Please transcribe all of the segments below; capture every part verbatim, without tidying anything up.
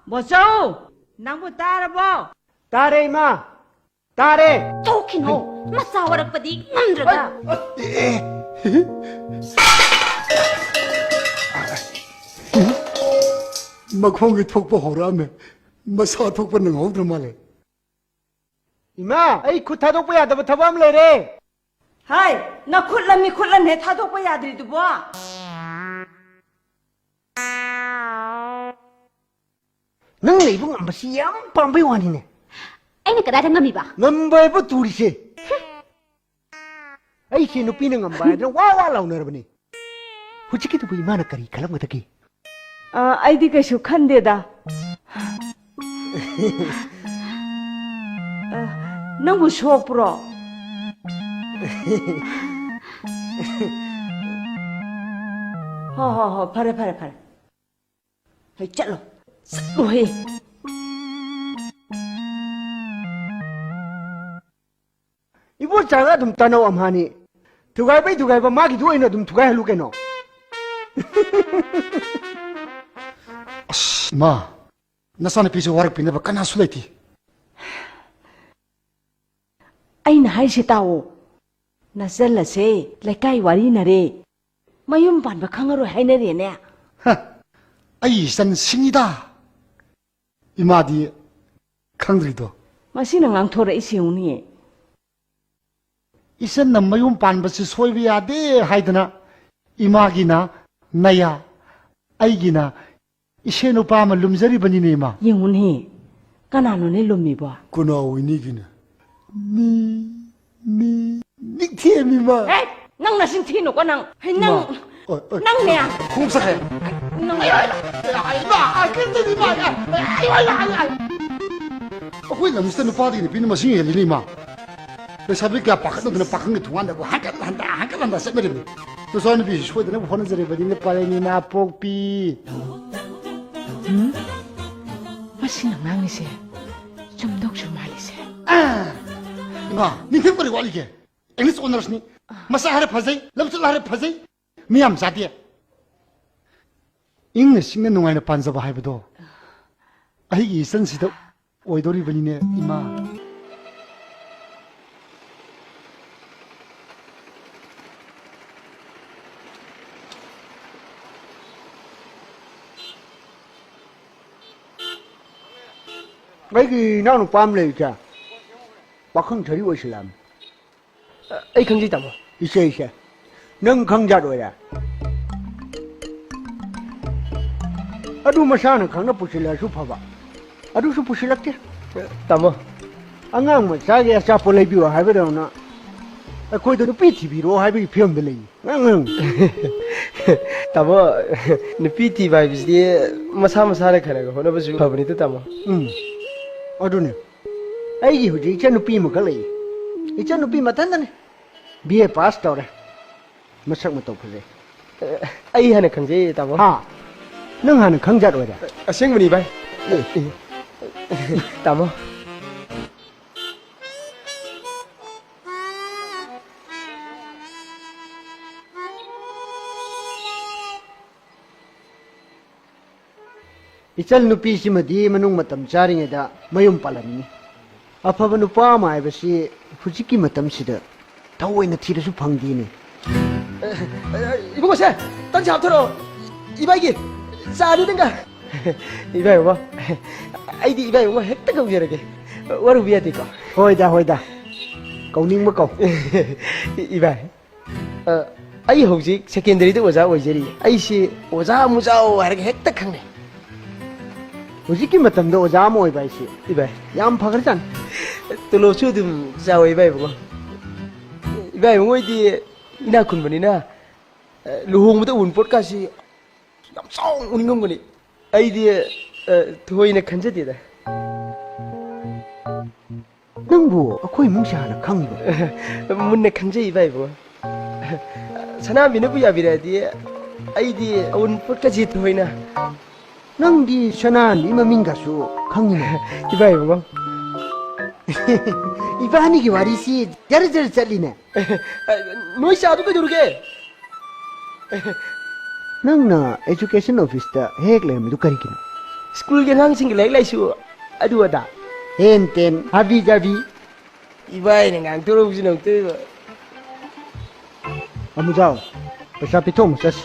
ꯕꯣꯆꯧ, ꯅꯪꯕꯨ ꯇꯥꯔꯕꯣ? ꯇꯥꯔꯦ, ꯏꯃꯥ꯫ ꯇꯥꯔꯦ꯫ ꯇꯣꯛꯈꯤꯅꯣ꯫ ꯃꯆꯥ ꯋꯥꯔꯛꯄꯗꯤ ꯉꯝꯗ꯭ꯔꯒ꯫ ꯑꯦ, ꯑꯦ꯫ ꯃꯈꯣꯡꯒꯤ ꯊꯣꯛꯄ ꯍꯧꯔꯛꯑꯝꯃꯦ꯫ ꯃꯁꯥ ꯊꯣꯛꯄ ꯅꯪꯍꯧꯗ꯭ꯔ ꯃꯥꯜꯂꯦ꯫ ꯏꯃꯥ, ꯑꯩ ꯈꯨꯠ ꯊꯥꯗꯣꯛꯄ ꯌꯥꯗꯕ ꯊꯕꯛ ꯑꯃ ꯂꯩꯔꯦ꯫ ꯍꯥꯏ, ꯅꯈꯨꯠꯂ ꯃꯤꯈꯨꯠꯂꯅꯦ ꯊꯥꯗꯣꯛꯄ ꯌꯥꯗ꯭ꯔꯤꯗꯨꯕꯣ? ꯅꯪ ꯂꯩꯕ ꯉꯝꯕꯁꯤ ꯌꯥꯝ ꯄꯥꯝꯕꯩ ꯋꯥꯅꯤꯅꯦ꯫ ꯑꯩꯅ ꯀꯗꯥꯏꯗ ꯉꯝꯃꯤꯕ? ꯉꯝꯕ ꯍꯥꯏꯕꯨ ꯇꯨꯔꯤꯁꯦ꯫ ꯑꯩꯁꯦ ꯅꯨꯄꯤꯅ ꯉꯝꯕ ꯍꯥꯏꯗꯅ ꯋꯥ ꯋꯥ ꯂꯥꯎꯅꯔꯕꯅꯤ꯫ ꯍꯧꯖꯤꯛꯀꯤꯗꯨꯕꯨ ꯏꯃꯥꯅ ꯀꯔꯤ ꯈꯜꯂꯝꯒꯗꯒꯦ? ꯑ, ꯑꯩꯗꯤ ꯀꯩꯁꯨ ꯈꯟꯗꯦꯗ꯫ ꯑ, ꯅꯪꯕꯨ ꯁꯣꯛꯄ꯭ꯔꯣ? ꯍꯣ, ꯍꯣ, ꯍꯣ, ꯐꯔꯦ, ꯐꯔꯦ, ꯐꯔꯦ꯫ ꯍꯩ, ꯆꯠꯂꯣ꯫ ꯆꯠꯂꯣꯍꯦ꯫ ꯏꯕꯣꯆꯥꯒ ꯑꯗꯨꯝ ꯇꯥꯅꯧ ꯑꯝꯍꯥꯅꯤ꯫ ꯊꯨꯒꯥꯏꯕꯩ ꯊꯨꯒꯥꯏꯕ ꯃꯥꯒꯤꯗꯨ ꯑꯣꯏꯅ ꯑꯗꯨꯝ ꯊꯨꯒꯥꯏꯍꯜꯂꯨ ꯀꯩꯅꯣ꯫ ꯑꯁ, ꯏꯃꯥ, ꯅꯆꯥꯅꯨꯄꯤꯁꯦ ꯋꯥꯔꯛꯄꯤꯅꯕ ꯀꯅꯥꯁꯨ ꯂꯩꯇꯦ꯫ ꯑꯩꯅ ꯍꯥꯏꯁꯦ ꯇꯥꯎꯑꯣ꯫ ꯅꯆꯜ ꯑꯁꯦ ꯂꯩꯀꯥꯏ ꯋꯥꯔꯤꯅꯔꯦ꯫ ꯃꯌꯨꯝ ꯄꯥꯟꯕ ꯈꯪꯉꯔꯣꯏ ꯍꯥꯏꯅꯔꯦꯅꯦ꯫ ꯍ, ꯑꯩ ꯏꯆꯟ ꯁꯤꯡꯉꯤꯗ꯫ ꯏꯃꯥꯗꯤ ꯈꯪꯗ꯭ꯔꯤꯗꯣ꯫ ꯃꯁꯤꯅ ꯉꯥꯡꯊꯣꯔꯛꯏꯁꯤ ꯌꯦꯡꯉꯨꯅꯦ꯫ ꯏꯆꯟꯅ ꯃꯌꯨꯝ ꯄꯥꯟꯕꯁꯤ ꯁꯣꯏꯕ ꯌꯥꯗꯦ ꯍꯥꯏꯗꯅ ꯏꯃꯥꯒꯤꯅ ꯅꯌꯥ, ꯑꯩꯒꯤꯅ ꯏꯁꯦ ꯅꯨꯄꯥ ꯑꯃ ꯂꯨꯝꯖꯔꯤꯕꯅꯤꯅꯦ, ꯏꯃꯥ꯫ ꯌꯦꯡꯉꯨꯅꯦ, ꯀꯅꯥꯅꯣꯅꯦ ꯂꯨꯝꯃꯤꯕꯣ? ꯀꯅꯥ ꯑꯣꯏꯅꯤꯒꯤꯅꯦ? ꯃꯤ, ꯃꯤ, ꯅꯤꯡꯊꯦꯝ ꯏꯃꯥ꯫ ꯑꯦ, ꯅꯪ ꯅꯆꯤꯟ ꯊꯤꯅꯨꯀꯣ ꯅꯪ꯫ ꯍꯩ, ꯅꯪ, ꯏꯃꯥ, ꯑꯣꯏ, ꯑꯣꯏ꯫ ꯅꯪꯅꯦ꯫ ꯈꯣꯡ ꯆꯠꯈ꯭ꯔꯦ꯫ ꯅꯪ ꯑꯩ, ꯑꯩ, ꯑꯩ, ꯏꯃꯥ, ꯑꯩ, ꯀꯩꯅꯣ ꯇꯧꯔꯤ, ꯏꯃꯥ, ꯑꯩ, ꯑꯩ, ꯑꯩ, ꯑꯩ, ꯑꯩ꯫ ꯑꯩꯈꯣꯏ ꯂꯝꯁꯤꯗ ꯅꯨꯄꯥꯗꯒꯤ ꯅꯨꯄꯤꯅ ꯃꯁꯤꯡ ꯍꯦꯜꯂꯤꯅꯦ, ꯏꯃꯥ꯫ ꯂꯩꯁꯥꯕꯤ ꯀꯌꯥ ꯄꯥꯈꯠꯅꯗꯅ ꯄꯥꯈꯪꯒꯤ ꯊꯣꯡꯒꯥꯟꯗꯕꯨ ꯍꯟꯒꯠ ꯍꯟꯗ, ꯍꯟꯒꯠ ꯍꯟꯗ ꯆꯠꯅꯔꯤꯕꯅꯤ꯫ ꯅꯆꯥꯅꯨꯄꯤꯁꯤ ꯁꯣꯏꯗꯅꯕ ꯍꯣꯠꯅꯖꯔꯤꯕꯅꯤ, ꯄꯔꯦꯡ ꯏꯃꯥ ꯄꯣꯛꯄꯤ꯫ ꯎꯝ? ꯃꯁꯤꯅ ꯉꯥꯡꯉꯤꯁꯦ ꯆꯨꯝꯗꯧꯁꯨ ꯃꯥꯜꯂꯤꯁꯦ꯫ ꯑꯥ! ꯏꯃꯥ, ꯅꯤꯡꯊꯤꯕ ꯀꯔꯤ ꯋꯥꯠꯂꯤꯒꯦ? English honours ꯅꯤ꯫ ꯃꯁꯛ ꯍꯥꯏꯔꯦ ꯐꯖꯩ, ꯂꯝꯆꯠ ꯍꯥꯏꯔꯦ ꯐꯖꯩ꯫ ꯃꯤ ꯌꯥꯝ ꯆꯥꯗꯦ꯫ ꯏꯪꯅ ꯆꯤꯛꯅ ꯅꯨꯡꯉꯥꯏꯅ ꯄꯥꯟꯖꯕ ꯍꯥꯏꯕꯗꯣ ꯑꯩꯒꯤ ꯏꯆꯟꯁꯤꯗ ꯑꯣꯏꯗꯣꯔꯤꯕꯅꯤꯅꯦ, ꯏꯃꯥ꯫ ꯑꯩꯒꯤ ꯏꯅꯥꯎꯅꯨꯄꯥ ꯑꯃ ꯂꯩꯔꯤꯁꯦ, ꯄꯥꯈꯪ ꯁꯥꯔꯤ ꯑꯣꯏꯁꯤꯜꯂꯛꯑꯕꯅꯤ꯫ ꯑ, ꯑꯩ ꯈꯪꯖꯩ, ꯇꯥꯃꯣ꯫ ꯏꯁꯦ, ꯏꯁꯦ, ꯅꯪ ꯈꯪꯖꯥꯠ ꯑꯣꯏꯔꯦ? ꯑꯗꯨ ꯃꯁꯥꯅ ꯈꯪꯅ ꯄꯨꯁꯤꯜꯂꯛꯑꯁꯨ ꯐꯕ, ꯑꯗꯨꯁꯨ ꯄꯨꯁꯤꯜꯂꯛꯇꯦ꯫ ꯑ, ꯇꯥꯃꯣ꯫ ꯑꯉꯥꯡ ꯃꯆꯥꯒꯤ ꯑꯆꯥꯄꯣꯠ ꯂꯩꯕꯤꯌꯣ ꯍꯥꯏꯕꯗꯧꯅ ꯑꯩꯈꯣꯏꯗ ꯅꯨꯄꯤ ꯊꯤꯕꯤꯔꯣ ꯍꯥꯏꯕꯒꯤ ꯐꯤꯕꯝꯗ ꯂꯩ꯫ ꯉꯥꯡ, ꯉꯥꯡ꯫ ꯇꯥꯃꯣ, ꯅꯨꯄꯤ ꯊꯤꯕ ꯍꯥꯏꯕꯁꯤꯗꯤ ꯃꯁꯥ ꯃꯁꯥꯅ ꯈꯔ ꯈꯔ ꯍꯣꯠꯅꯕꯁꯨ ꯐꯕꯅꯤꯗ, ꯇꯥꯃꯣ꯫ ꯎꯝ, ꯑꯗꯨꯅꯦ꯫ ꯑꯩꯒꯤ ꯍꯧꯖꯤꯛ ꯏꯆꯟꯅꯨꯄꯤ ꯑꯃꯈꯛ ꯂꯩ꯫ ꯏꯆꯟꯅꯨꯄꯤ ꯃꯊꯟꯇꯅꯦ꯫ ꯕꯤ ꯑꯦ ꯄꯥꯁ ꯇꯧꯔꯦ꯫ ꯃꯁꯛ ꯃꯇꯧ ꯐꯖꯩ꯫ ꯑꯩ ꯍꯥꯟꯅ ꯈꯪꯖꯩ, ꯇꯥꯃꯣ꯫ ꯍꯥ? ꯅꯪ ꯍꯥꯟꯅ ꯈꯪꯖꯥꯠ ꯑꯣꯏꯔꯦ? ꯑꯁꯦꯡꯕꯅꯤ, ꯚꯥꯏ꯫ ꯑꯦ꯫ ꯇꯥꯃꯣ꯫ ꯏꯆꯟ ꯅꯨꯄꯤꯁꯤꯃꯗꯤ ꯃꯅꯨꯡ ꯃꯇꯝ ꯆꯥꯔꯤꯉꯩꯗ ꯃꯌꯨꯝ ꯄꯥꯜꯍꯟꯅꯤꯡꯉꯤ꯫ ꯑꯐꯕ ꯅꯨꯄꯥ ꯑꯃ ꯍꯥꯏꯕꯁꯤ ꯍꯧꯖꯤꯛꯀꯤ ꯃꯇꯝꯁꯤꯗ ꯊꯑꯣꯏꯅ ꯊꯤꯔꯁꯨ ꯐꯪꯗꯦꯅꯦ꯫ ꯏꯕꯨꯡꯉꯣꯁꯦ, ꯇꯟꯁꯦ ꯍꯥꯞꯊꯔꯛꯑꯣ꯫ ꯏꯕꯥꯏꯒꯤ ꯆꯥꯅꯤ ꯅꯪꯒ꯫ ꯏꯕꯥꯏ ꯏꯕꯨꯡꯉꯣ, ꯑꯩꯗꯤ ꯏꯕꯥꯏ ꯏꯕꯨꯡꯉꯣ ꯍꯦꯛꯇ ꯀꯧꯖꯔꯒꯦ꯫ ꯋꯥꯔꯨꯕ ꯌꯥꯗꯦꯀꯣ? ꯍꯣꯏꯗ, ꯍꯣꯏꯗ꯫ ꯀꯧꯅꯤꯡꯕ ꯀꯧ꯫ ꯏꯕꯥꯏ꯫ ꯑ, ꯑꯩ ꯍꯧꯖꯤꯛ ꯁꯦꯀꯦꯟꯗꯔꯤꯗ ꯑꯣꯖꯥ ꯑꯣꯏꯖꯔꯤ꯫ ꯑꯩꯁꯤ ꯑꯣꯖꯥ ꯃꯨꯖꯥꯎ ꯍꯥꯏꯔꯒ ꯍꯦꯛꯇ ꯈꯪꯅꯩ꯫ ꯍꯧꯖꯤꯛꯀꯤ ꯃꯇꯝꯗ ꯑꯣꯖꯥ ꯑꯃ ꯑꯣꯏꯕ ꯍꯥꯏꯁꯤ ꯏꯕꯥꯏ꯫ ꯌꯥꯝ ꯐꯈ꯭ꯔꯖꯥꯠꯅꯤ꯫ ꯇꯣꯂꯣꯞꯁꯨ ꯑꯗꯨꯝ ꯆꯥꯎꯋꯦ ꯏꯕꯥꯏ ꯏꯕꯨꯡꯉꯣ꯫ ꯏꯕꯥꯏ ꯏꯕꯨꯡꯉꯣ ꯍꯣꯏꯗꯤ ꯏꯅꯥꯛ ꯈꯨꯟꯕꯅꯤꯅ, ꯑ, ꯂꯨꯍꯣꯡꯕꯗ ꯑꯎꯟꯄꯣꯠꯀꯥꯁꯤ ꯌꯥꯝ ꯆꯥꯎꯅ ꯎꯅꯤꯡꯉꯝꯒꯅꯤ꯫ ꯑꯩꯗꯤ, ꯑ, ꯊꯣꯏꯅ ꯈꯟꯖꯗꯦꯗ꯫ ꯅꯪꯕꯨ ꯑꯩꯈꯣꯏ ꯏꯃꯨꯡꯁꯦ ꯍꯥꯟꯅ ꯈꯪꯕ꯭ꯔꯣ? ꯃꯨꯟꯅ ꯈꯪꯖꯩ, ꯏꯕꯥꯏꯕꯨ꯫ ꯁꯅꯥꯝꯕꯤꯅꯕꯨ ꯌꯥꯕꯤꯔꯛꯑꯗꯤ ꯑꯩꯗꯤ ꯑꯎꯟꯄꯣꯠꯀꯁꯦ ꯊꯣꯏꯅ꯫ ꯅꯪꯗꯤ ꯁꯅꯥꯝꯕꯤ ꯃꯃꯤꯡꯒꯁꯨ ꯈꯪꯉꯤꯅꯦ꯫ ꯏꯕꯥꯏꯕꯨ꯫ ꯏꯕꯥꯅꯤꯒꯤ ꯋꯥꯔꯤꯁꯤ ꯖꯔ ꯖꯔ ꯆꯠꯂꯤꯅꯦ꯫ ꯅꯣꯏ ꯆꯥꯗꯨ ꯀꯩꯗꯧꯔꯒꯦ? ꯅꯪꯅ education officeꯇ ꯍꯦꯛ ꯂꯩꯔꯝꯃꯤꯗꯨ ꯀꯔꯤꯒꯤꯅꯣ? ꯁ꯭ꯀꯨꯜꯒꯤ ꯑꯉꯥꯡꯁꯤꯡꯒꯤ ꯂꯥꯏꯔꯤꯛ ꯂꯥꯏꯁꯨ ꯑꯗꯨ ꯑꯗꯥ꯫ Hand ten, ꯍꯥꯕꯤ ꯖꯥꯕꯤ꯫ ꯏꯕꯥꯏꯅ ꯉꯥꯡꯊꯣꯔꯛꯄꯁꯤꯅ ꯑꯃꯨꯛꯇꯣꯏꯕ꯫ ꯑꯃꯨꯖꯥꯎ, ꯄꯩꯁꯥ ꯄꯤꯊꯣꯛ ꯑꯃꯨꯛ ꯆꯠꯁꯤ꯫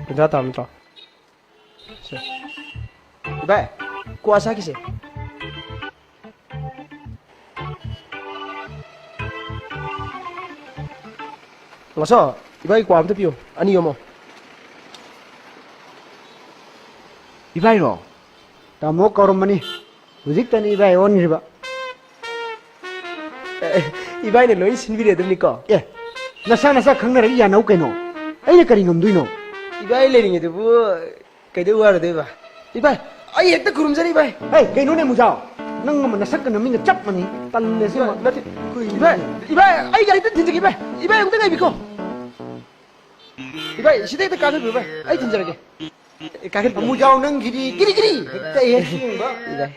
ꯀꯨꯟꯊ꯭ꯔꯥ ꯇꯥꯕ ꯅꯠꯇ꯭ꯔꯣ? ꯁꯦ꯫ ꯏꯕꯥꯏ, ꯀ꯭ꯋꯥ ꯆꯥꯈꯤꯁꯦ꯫ ꯉꯁꯣ, ꯏꯕꯥꯏ ꯀ꯭ꯋꯥ ꯑꯝꯇ ꯄꯤꯌꯨ꯫ ꯑꯅꯤ ꯌꯣꯝꯃꯣ꯫ ꯏꯕꯥꯏꯔꯣ? ꯇꯥꯃꯣ ꯀꯧꯔꯝꯕꯅꯤ꯫ ꯍꯧꯖꯤꯛꯇꯅꯤ ꯏꯕꯥꯏ ꯑꯣꯟꯈ꯭ꯔꯤꯕ꯫ ꯑꯦ, ꯏꯕꯥꯏꯅ ꯂꯣꯏ ꯁꯤꯟꯕꯤꯔꯦ ꯑꯗꯨꯝꯅꯤꯀꯣ? ꯑꯦ, ꯅꯁꯥ ꯅꯁꯥ ꯈꯪꯅꯔꯒ ꯌꯥꯅꯧ ꯀꯩꯅꯣ? ꯑꯩꯅ ꯀꯔꯤ ꯉꯝꯗꯣꯏꯅꯣ? ꯏꯕꯥꯏ ꯂꯩꯔꯤꯉꯩꯗꯕꯨ ꯀꯩꯗꯧ ꯋꯥꯔꯨꯗꯣꯏꯕ? ꯏꯕꯥꯏ, ꯑꯩ ꯍꯦꯛꯇ ꯈꯨꯔꯨꯝꯖꯔꯤ, ꯏꯕꯥꯏ꯫ ꯍꯦ, ꯀꯩꯅꯣꯅꯦ ꯃꯨꯖꯥꯎ? ꯅꯪ ꯑꯃ ꯅꯁꯛꯀ ꯅꯃꯤꯡꯒ ꯆꯞ ꯃꯥꯟꯅꯩ꯫ ꯇꯜꯂꯦ ꯁꯤꯃ꯫ ꯏꯕꯥꯏ, ꯅꯠꯇꯦ꯫ ꯏꯕꯥꯏ, ꯏꯕꯥꯏ, ꯑꯩ ꯒꯥꯔꯤꯗ ꯊꯤꯟꯖꯒꯦ, ꯏꯕꯥꯏ꯫ ꯏꯕꯥꯏ, ꯑꯃꯨꯛꯇ ꯉꯥꯏꯕꯤꯈꯣ꯫ ꯏꯕꯥꯏ, ꯁꯤꯗ ꯍꯦꯛꯇ ꯀꯥꯈꯠꯄꯤꯌꯨ, ꯏꯕꯥꯏ꯫ ꯑꯩ ꯊꯤꯟꯖꯔꯒꯦ꯫ ꯀꯥꯈꯠꯄꯤꯌꯨ꯫ ꯃꯨꯖꯥꯎ ꯅꯪꯒꯤꯗꯤ ꯒꯤꯔꯤ ꯒꯤꯔꯤ ꯍꯦꯛꯇ ꯍꯦꯛ ꯆꯦꯟꯕ꯫ ꯏꯕꯥꯏ꯫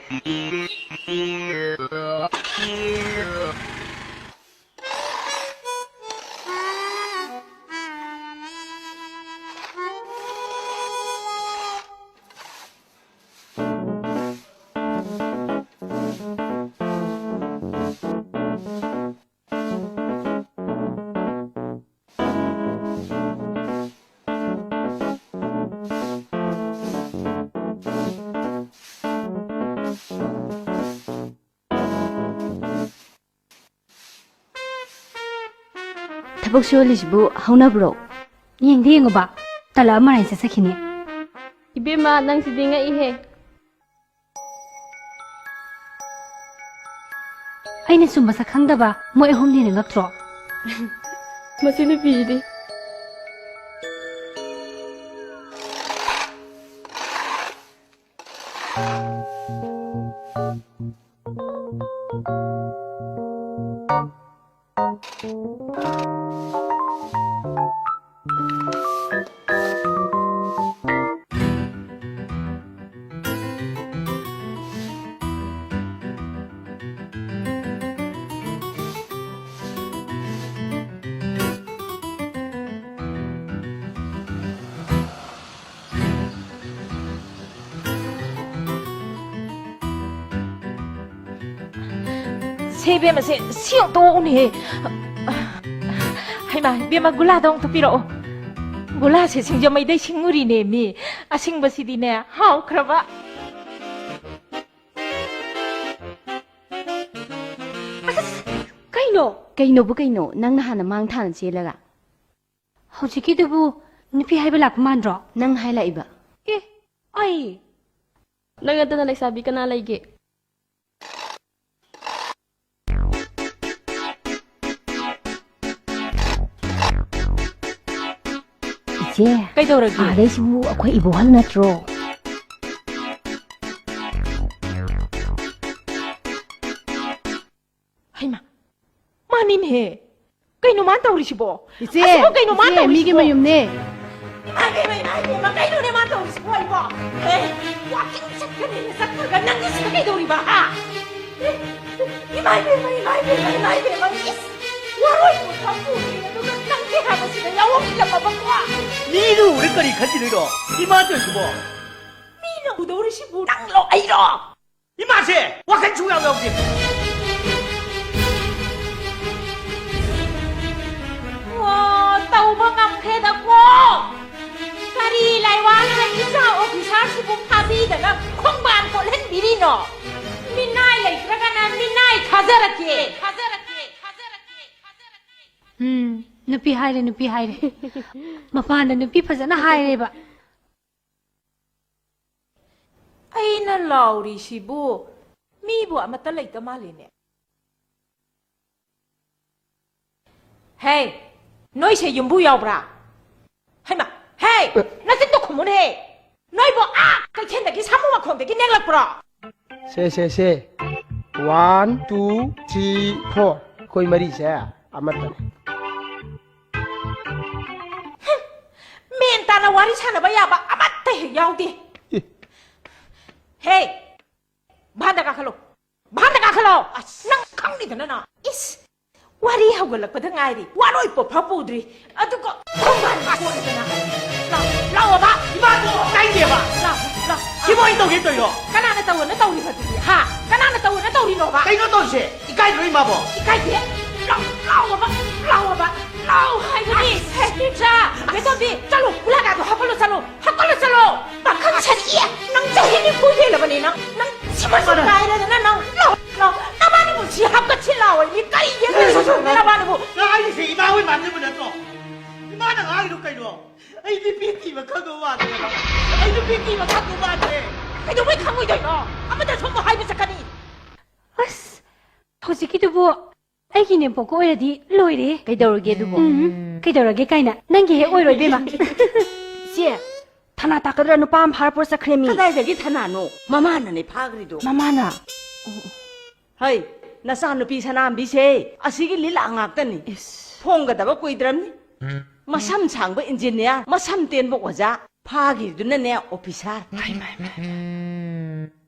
ꯊꯕꯛ ꯁꯨꯍꯜꯂꯤꯁꯤꯕꯨ ꯍꯧꯅꯕ꯭ꯔꯣ? ꯌꯦꯡꯗꯤ ꯌꯦꯡꯉꯨꯕ, ꯇꯜꯂꯛꯑ ꯃꯔꯥꯏ ꯆꯠꯆꯈꯤꯅꯤ꯫ ꯏꯕꯦꯝꯃ, ꯅꯪꯁꯤꯗꯤ ꯉꯛꯏꯍꯦ꯫ ꯑꯩꯅ ꯁꯨꯝ ꯃꯁꯛ ꯈꯪꯗꯕ ꯃꯣꯏ ꯑꯍꯨꯝꯅ ꯍꯦꯟꯅ ꯉꯛꯇ꯭ꯔꯣ? ꯃꯁꯤ ꯅꯨꯄꯤꯁꯤꯗꯤ꯫ ꯁꯦ ꯏꯕꯦꯝꯃ, ꯁꯦ, ꯁꯤ ꯑꯃꯨꯛꯇ ꯑꯣꯛꯎꯅꯦꯍꯦ꯫ ꯍꯩꯃꯥ, ꯏꯕꯦꯝꯃ, ꯒꯨꯂꯥꯗꯣ ꯑꯃꯨꯛꯇ ꯄꯤꯔꯛꯑꯣ꯫ ꯒꯨꯂꯥꯁꯦ ꯁꯤꯡꯖꯃꯩꯗꯩ ꯁꯤꯡꯉꯨꯔꯤꯅꯦ ꯃꯤ꯫ ꯑꯁꯤꯡꯕꯁꯤꯗꯤꯅꯦ, ꯍꯥꯎꯈ꯭ꯔꯕ꯫ ꯑꯁ, ꯀꯩꯅꯣ? ꯀꯩꯅꯣꯕꯨ ꯀꯩꯅꯣ? ꯅꯪꯅ ꯍꯥꯟꯅ ꯃꯥꯡ ꯊꯥꯅ ꯆꯦꯜꯂꯒ꯫ ꯍꯧꯖꯤꯛꯀꯤꯗꯨꯕꯨ ꯅꯨꯄꯤ ꯍꯥꯏꯕ ꯂꯥꯛꯄ ꯃꯥꯟꯗ꯭ꯔꯣ? ꯅꯪ ꯍꯥꯏ ꯂꯥꯛꯏꯕ꯫ ꯑꯦ, ꯑꯩ? ꯅꯪ ꯅꯠꯇꯅ ꯂꯩꯁꯥꯕꯤ ꯀꯅꯥ ꯂꯩꯒꯦ? ꯏꯆꯦ, ꯀꯩꯗꯧꯔꯒꯦ? ꯑꯥꯗꯩꯁꯤꯕꯨ ꯑꯩꯈꯣꯏ ꯏꯕꯣꯍꯜ ꯅꯠꯇ꯭ꯔꯣ? ꯍꯩꯃꯥ, ꯃꯥꯅꯤꯅꯦꯍꯦ꯫ ꯀꯩꯅꯣ ꯃꯥꯅ ꯇꯧꯔꯤꯁꯤꯕꯣ? ꯏꯆꯦ, ꯑꯁꯤꯕꯨ ꯀꯩꯅꯣ ꯃꯥꯅ ꯏꯆꯦ, ꯇꯧꯔꯤꯁꯤꯕꯣ? ꯃꯤꯒꯤ ꯃꯌꯨꯝꯅꯦ꯫ ꯏꯃꯥ ꯏꯕꯦꯝꯃ, ꯏꯃꯥ ꯏꯕꯦꯝꯃ, ꯀꯩꯅꯣꯅꯦ ꯃꯥꯅ ꯇꯧꯔꯤꯁꯤꯕꯣ ꯑꯩꯕꯣ? ꯑꯦ, walking ꯆꯠꯀꯅꯤꯅ ꯆꯠꯈ꯭ꯔꯒ ꯅꯪꯗꯤ ꯁꯤꯗ ꯀꯩꯗꯧꯔꯤꯕ, ꯍꯥ? ꯑꯦ, ꯏꯃꯥ ꯏꯕꯦꯝꯃ, ꯏꯃꯥ ꯏꯕꯦꯝꯃ, ꯏꯃꯥ ꯏꯕꯦꯝꯃ, ꯏꯁ, ꯋꯥꯔꯣꯏ ꯄꯣꯠ ꯊꯝ ꯄꯨꯔꯤ, ꯑꯗꯨꯒ ꯅꯪꯗꯤ ꯍꯥꯏꯕꯁꯤꯗ ꯌꯥꯎꯍꯧꯁꯤꯜꯂꯛꯑꯕꯀꯣ? ꯃꯤꯅ ꯎꯔ ꯀꯔꯤ ꯈꯟꯈꯤꯗꯣꯏꯅꯣ? ꯏꯃꯥ ꯇꯧꯔꯤꯁꯤꯕꯣ? ꯃꯤꯅ ꯎꯗꯧꯔꯤꯁꯤꯕꯨ ꯅꯪꯂꯣ ꯑꯩꯔꯣ? ꯏꯃꯥꯁꯦ ꯋꯥꯈꯜ ꯁꯨꯡꯌꯥꯎ ꯌꯥꯎꯗꯦ꯫ ꯑꯣ, ꯇꯧꯕ ꯉꯝꯈ꯭ꯔꯦꯗꯀꯣ꯫ ꯀꯔꯤ ꯂꯥꯏꯋꯥꯅ ꯏꯆꯥ ꯑꯣꯐꯤꯁꯥꯔꯁꯤꯕꯨ ꯐꯥꯕꯤꯗꯅ ꯈꯣꯡꯕꯥꯟ ꯀꯣꯠꯍꯟꯕꯤꯔꯤꯅꯣ? ꯃꯤꯅꯥꯏ ꯂꯩꯇ꯭ꯔꯒꯅ ꯃꯤꯅꯥꯏ ꯊꯥꯖꯔꯛꯀꯦ, ꯊꯥꯖꯔꯛꯀꯦ, ꯊꯥꯖꯔꯛꯀꯦ, ꯊꯥꯖꯔꯛꯀꯦ꯫ ꯎꯝ, ꯅꯨꯄꯤ ꯍꯥꯏꯔꯦ, ꯅꯨꯄꯤ ꯍꯥꯏꯔꯦ꯫ ꯃꯄꯥꯟꯗ ꯅꯨꯄꯤ ꯐꯖꯅ ꯍꯥꯏꯔꯦꯕ꯫ ꯑꯩꯅ ꯂꯥꯎꯔꯤꯁꯤꯕꯨ ꯃꯤꯕꯨ ꯑꯃꯠꯇ ꯂꯩꯇ ꯃꯥꯜꯂꯤꯅꯦ꯫ ꯍꯦ, ꯅꯣꯏꯁꯦ ꯌꯨꯝꯕꯨ ꯌꯥꯎꯕ꯭ꯔꯥ? ꯍꯩꯃꯥ, ꯍꯦ, ꯅꯆꯤꯟꯗꯣ ꯈꯨꯝꯃꯨꯅꯦꯍꯦ꯫ ꯅꯣꯏꯕꯨ ꯑꯥ ꯀꯩꯊꯦꯜꯗꯒꯤ ꯁꯥꯃꯨ ꯃꯈꯣꯡꯗꯒꯤ ꯅꯦꯛꯂꯛꯄ꯭ꯔꯣ? ꯁꯦ, ꯁꯦ, ꯁꯦ꯫ One, two, three, four꯫ ꯑꯩꯈꯣꯏ ꯃꯔꯤꯁꯦ ꯑꯃꯠꯇꯅꯦ꯫ ꯍꯨꯝ, ꯃꯦꯟ ꯇꯥꯅ ꯋꯥꯔꯤ ꯁꯥꯟꯅꯕ ꯌꯥꯕ ꯑꯃꯠꯇ ꯍꯦꯛ ꯌꯥꯎꯗꯦ꯫ ꯑꯦ꯫ ꯍꯦ, ꯚꯥꯟꯗ ꯀꯥꯈꯠꯂꯣ, ꯚꯥꯟꯗ ꯀꯥꯈꯠꯂꯣ꯫ ꯑꯁ, ꯅꯪ ꯈꯪꯅꯤꯗꯅ ꯅꯪ꯫ ꯏꯁ, ꯋꯥꯔꯤ ꯍꯧꯒꯠꯂꯛꯄꯗ ꯉꯥꯏꯔꯤ, ꯋꯥꯔꯣꯏ ꯄꯣꯠꯐꯥ ꯄꯨꯗ꯭ꯔꯤ, ꯑꯗꯨꯒ ꯈꯣꯡꯕꯥꯟ ꯀꯣꯠꯂꯗꯅ꯫ ꯂꯥꯎ, ꯂꯥꯎꯑꯣꯕ꯫ ꯏꯃꯥꯗꯣ ꯇꯥꯏꯅꯦꯕ꯫ ꯂꯥꯎ, ꯂꯥꯎ꯫ ꯁꯤꯕꯨ ꯑꯩ ꯇꯧꯒꯦ ꯇꯧꯔꯤꯔꯣ? ꯀꯅꯥꯅ ꯇꯧꯑꯣꯅ ꯇꯧꯔꯤꯕ ꯑꯗꯨꯗꯤ, ꯍꯥ? ꯀꯅꯥꯅ ꯇꯧꯔ ꯇꯧꯔꯤꯅꯣꯕ? ꯀꯩꯅꯣ ꯇꯧꯔꯤꯁꯦ? ꯏꯀꯥꯏꯗ꯭ꯔꯣ ꯏꯃꯥꯕꯣ? ꯏꯀꯥꯏꯗꯦ꯫ ꯂꯥꯎ, ꯂꯥꯎꯑꯣꯕ, ꯂꯥꯎꯑꯣꯕ, ꯂꯥꯎ ꯍꯥꯏꯕꯅꯤ꯫ ꯍꯦ, ꯏꯆꯥ, ꯕꯦꯇꯣꯟꯕꯤ, ꯆꯠꯂꯣ, ꯒꯨꯂꯥꯒꯥꯗꯣ ꯍꯥꯞꯀꯠꯂꯣ, ꯆꯠꯂꯣ, ꯍꯥꯞꯀꯠꯂꯣ, ꯆꯠꯂꯣ꯫ ꯄꯥꯈꯪ ꯁꯥꯔꯤ, ꯅꯪ ꯆꯍꯤ ꯅꯤꯐꯨ ꯍꯦꯜꯂꯕꯅꯤ, ꯅꯪ, ꯅꯪ ꯁꯤꯃꯁꯨ ꯀꯥꯏꯔꯗꯅ, ꯅꯪ, ꯂꯥꯎ, ꯂꯥꯎ, ꯅꯕꯥꯅꯤꯕꯨ ꯁꯤ ꯍꯥꯞꯀꯠꯁꯤ ꯂꯥꯎꯑꯣ, ꯃꯤ ꯀꯔꯤ ꯌꯦꯡꯗꯣꯏꯅꯣ ꯅꯕꯥꯅꯤꯕꯨ? ꯅꯪ ꯍꯥꯏꯔꯤꯁꯦ ꯏꯃꯥ ꯍꯣꯏ ꯃꯥꯟꯅꯕ ꯅꯠꯇ꯭ꯔꯣ? ꯏꯃꯥꯅ ꯉꯥꯡꯉꯤꯗꯣ ꯀꯩꯅꯣ? ꯑꯩ ꯅꯨꯄꯤ ꯊꯤꯕ ꯈꯪꯗꯧ ꯃꯥꯟꯗ꯭ꯔꯦꯕ꯫ ꯑꯩ ꯅꯨꯄꯤ ꯊꯤꯕ ꯈꯪꯗꯧ ꯃꯥꯟꯗ꯭ꯔꯦ꯫ ꯀꯩꯗꯧꯕꯩ ꯈꯪꯉꯣꯏꯗꯣꯏꯅꯣ? ꯑꯃꯗꯁꯨ ꯑꯃꯨꯛ ꯍꯥꯏꯕ ꯆꯠꯀꯅꯤ꯫ ꯑꯁ, ꯍꯧꯖꯤꯛꯀꯤꯗꯨꯕꯨ ꯑꯩꯒꯤ ꯅꯦꯝꯄꯣꯛꯀ ꯑꯣꯏꯔꯗꯤ ꯂꯣꯏꯔꯦ꯫ ꯀꯩꯗꯧꯔꯒꯦ ꯑꯗꯨꯕꯨ? ꯎꯝ, ꯀꯩꯗꯧꯔꯒꯦ ꯀꯥꯏꯅ꯫ ꯅꯪꯒꯤ ꯍꯦꯛ ꯑꯣꯏꯔꯣꯏ, ꯏꯕꯦꯝꯃ꯫ ꯏꯆꯦ, ꯊꯅꯥ ꯇꯥꯛꯀꯗ꯭ꯔꯥ ꯅꯨꯄꯥ ꯑꯃ ꯐꯥꯔ ꯄꯨꯔ ꯆꯠꯈ꯭ꯔꯦ ꯃꯤ꯫ ꯀꯗꯥꯏꯗꯒꯤ ꯊꯅꯥꯅꯣ? ꯃꯃꯥꯅꯅꯦ ꯐꯥꯈ꯭ꯔꯤꯗꯣ꯫ ꯃꯃꯥꯅ? ꯍꯩ, ꯅꯆꯥꯅꯨꯄꯤ ꯁꯅꯥꯝꯕꯤꯁꯦ ꯑꯁꯤꯒꯤ ꯂꯤꯂꯥ ꯉꯥꯛꯇꯅꯤ꯫ ꯏꯁ꯫ ꯐꯣꯡꯒꯗꯕ ꯀꯨꯏꯗ꯭ꯔꯕꯅꯤ꯫ ꯃꯁꯝ ꯁꯥꯡꯕ ꯏꯟꯖꯤꯅꯤꯌꯥꯔ, ꯃꯁꯝ ꯇꯦꯟꯕ ꯑꯣꯖꯥ, ꯐꯥꯈꯤꯗꯨꯅꯅꯦ ꯑꯣꯐꯤꯁꯥꯔ꯫ ꯍꯩ, ꯃꯥ, ꯃꯥ, ꯃꯥ꯫